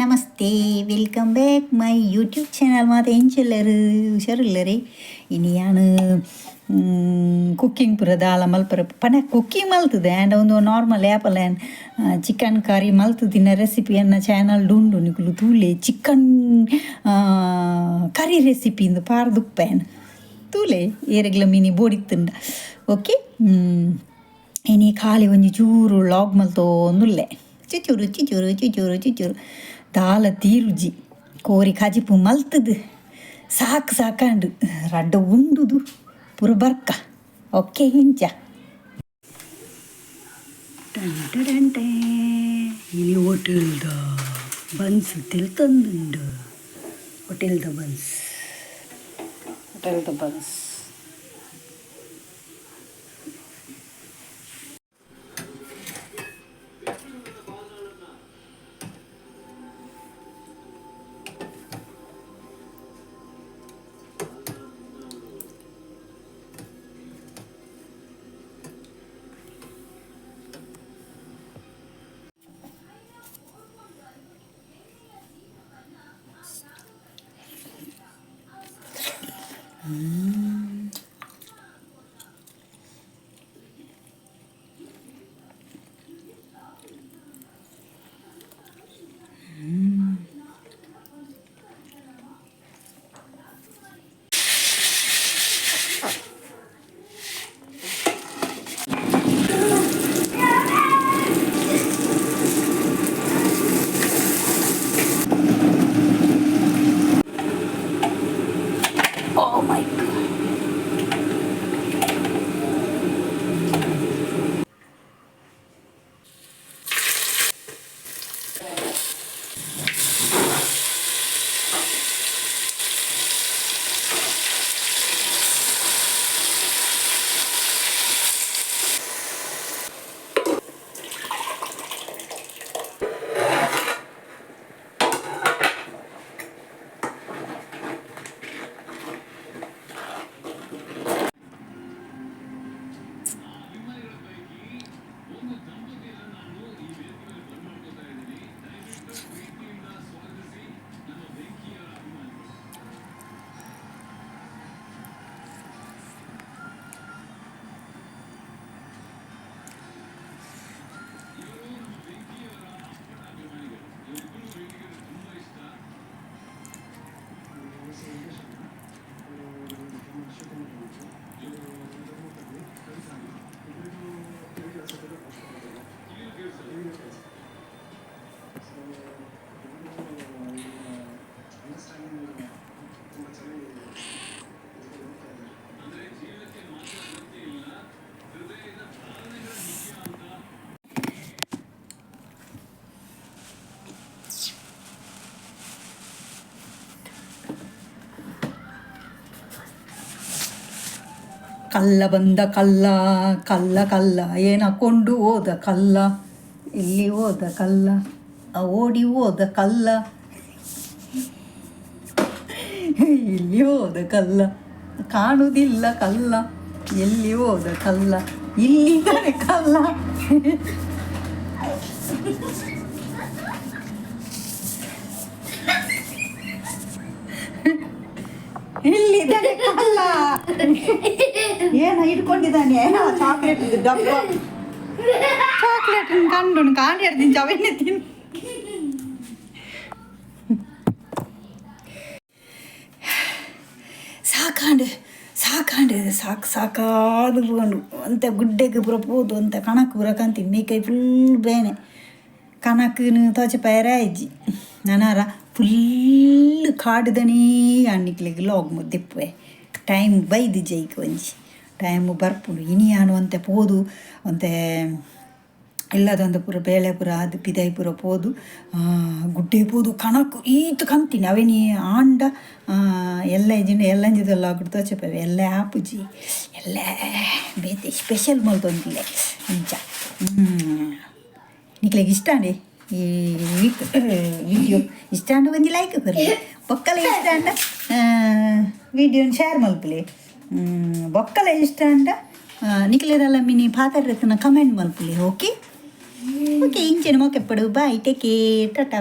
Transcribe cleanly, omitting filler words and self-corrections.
Namaste, welcome back my YouTube channel. ಮಾತ ಎಂಚುಲ್ಲೆರ್? ಹುಷಾರುಲ್ಲೆರೆ? ಇನಿ ಯಾನ್ ಕುಕ್ಕಿಂಗ್ ಪೂರ ದಾಲ ಮಲ್ಪರೆ ಪಂಡ ಕುಕ್ಕಿಂಗ್ ಮಲ್ತುದೆ. ಆಂಡ ಉಂದು ನಾರ್ಮಲ್ ಆಪಲ್ ಯಾನ್ ಚಿಕನ್ ಕರಿ ಮಲ್ತುದಿನ ರೆಸಿಪಿ ಎನ್ನ ಚಾನಲ್ ಉಂಡು, ನಿಕುಲು ತೂಲೆ. ಚಿಕನ್ ಕರಿ ರೆಸಿಪಿ ಇಂದು ಪಾರ್ದುಪ್ಪೆ ಯಾನ್, ತೂಲೆ ಏರೆಗ್ಲ ಮಿನಿ ಬೋಡಿತ್ತುಂಡ. ಓಕೆ, ಇನಿ ಖಾಲಿ ಒಂಜಿ ಚೂರು ವ್ಲಾಗ್ ಮಲ್ತೊಂದುಲ್ಲೆ. ಚುಚೂರು ಚುಚೂರು ಚುಚೂರು ಚುಚೂರು ದಾಲ ತೀರುಜಿ. ಕೋರಿ ಕಜಿಪು ಮಲ್ತುದು ಸಾಕು ಸಾಕಾಂಡು, ರಡ್ಡ ಉಂಡುದು ಪೂರ ಬರ್ಕ. ಓಕೆ, ಇಂಚ. ಟನ್. ಇನಿ ಹೋಟೆಲ್ದ ಬನ್ಸ್ ತೆಲ್ತೊಂದುಂಡು. ಹೋಟೆಲ್ದ ಬನ್ಸ್, ಹೋಟೆಲ್ದ buns. Oh my God. ಕಳ್ಳ ಬಂದ ಕಳ್ಳ, ಕಳ್ಳ ಕಳ್ಳ, ಏನ ಕೊಂಡು ಹೋದ ಕಳ್ಳ, ಎಲ್ಲಿ ಹೋದ ಕಳ್ಳ, ಓಡಿ ಹೋದ ಕಳ್ಳ, ಎಲ್ಲಿ ಹೋದ ಕಳ್ಳ, ಕಾಣುವುದಿಲ್ಲ ಕಳ್ಳ, ಎಲ್ಲಿ ಹೋದ ಕಳ್ಳ, ಇಲ್ಲಿದ್ದಾನೆ ಕಳ್ಳ. ಇಲ್ಲಿದ್ದಾನೆ ಕಳ್ಳ. ಏನ ಹಿಡ್ಕೊಂಡಿದ್ದಾನೆ? ಚಾಕ್ಲೇಟ್ ಡಬ್ಬ. ಚಾಕ್ಲೇಟ್ ಕಂಡು ಕಾಣಿ ಹಿಡ್ತೀನಿ, ಅವೇನೆ ತಿನ್. ಸಾಕಾಂಡು ಸಾಕಾಂಡು, ಸಾಕು ಸಾಕಾದು ಪೋಂಡು. ಒಂತೆ ಗುಡ್ಡೆಗ್ ಪೂರ ಪೋದು ಒಂತೆ ಕಣಕ್ ಪೂರ ಕಂತೀನಿ. ಮೈಕೈ ಫುಲ್ ಬೇನೆ. ಕಣಕ್ನು ತೋಚಪಾಯರ ಇಜ್ಜಿ. ನನಾರ ಫುಲ್ ಕಾಡುದನೇ ಅನ್ನಿಕ್ಲೆಗ್ ಲಾಗ್ ದೆಪ್ಪುವೆ. ಟೈಮ್ ಬೈದು ಜೈಕ್ ಒಂಜಿ ಟೈಮ್ ಬರ್ಪುಂಡು. ಇನಿ ಯಾನ್ ಒಂತೆ ಪೋದು ಒಂತೆ ಎಲ್ಲದೊಂದು ಪೂರ ಬೇಳೆ ಪೂರ ಅದು ಪಿದಾಯಿ ಪೂರ ಪೋದು ಗುಡ್ಡೆ ಪೋದು ಕಣಕ್ ಈತ್ ಕಂತೀನಿ. ಅವೇನಿ ಆಂಡ ಎಲ್ಲ ಇಜ್ಜಿಂಡ ಎಲ್ಲಂಜಿದೆಲ್ಲ ತೋಚಪವೆ. ಎಲ್ಲ ಆಪುಜಿ, ಎಲ್ಲ ಬೇತೆ ಸ್ಪೆಷಲ್ ಮಲ್ತೊಂದಿಲ್ಲೆ ಅಂಚ. ನಿಕ್ಲೆಗ್ ಇಷ್ಟ ಅಂడి ಈ ವಿಡಿಯೋ? ಇಷ್ಟ ಆಂಡ ಒಂಜಿ ಲೈಕ್ ಕೊರ್ಲೆ. ಬೊಕ್ಕಲ ಇಷ್ಟ ಆಂಡ ವಿಡಿಯೋನ್ ಶೇರ್ ಮಲ್ಪುಲೆ. ಬೊಕ್ಕಲ ಇಷ್ಟ ಆಂಡ ನಿಕ್ಲೆದಲ್ಲ ಮಿನಿ ಪಾತೆರ್ರೆತ್ತನ ಕಮೆಂಟ್ ಮಲ್ಪುಲೆ. ಓಕೆ. ಓಕೆ, ಇಂಚೆನೆ ಮೋಕೆಪ್ಪಡು. Bye, take care, Tata.